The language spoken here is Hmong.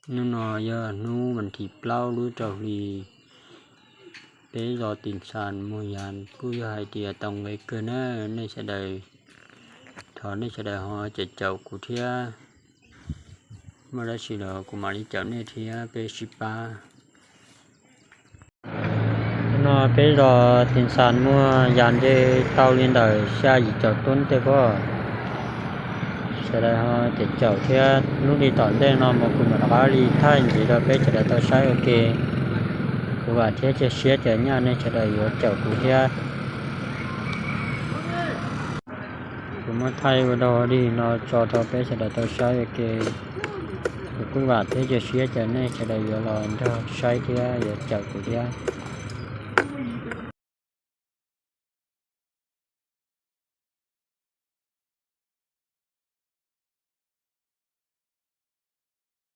Hnub no yog hnub vas thib plaub lub rau hli, peb zos Tij Xas muag Yas kuj yog hais tias tau nqe kawg na. Nej sawv daws, thov nej sawv daws ho caum caum kuv thiab, muaj dab tsi los kuv mam li caum nej thiab peb sib pab. Hnub no peb zos Tij Xas muag Yas nce tau li ntawm xya yim caum tub tej pob. Sawv daws ho caum caum thiab, lub li tom ntej no mas kuv mam rov qab li thaij ntxiv rau peb sawv daws tau saib ua ke. Kuv vam thiab cia siab tias nyaj nej sawv daws yuav caum kuv thiab. Kuv muab thaij ua dog dig no tso rau peb sawv daws tau saib ua ke. Kuv kuj vam thiab cia siab tias nej sawv daws yuav los nrog saib thiab yuav caum kuv thiab.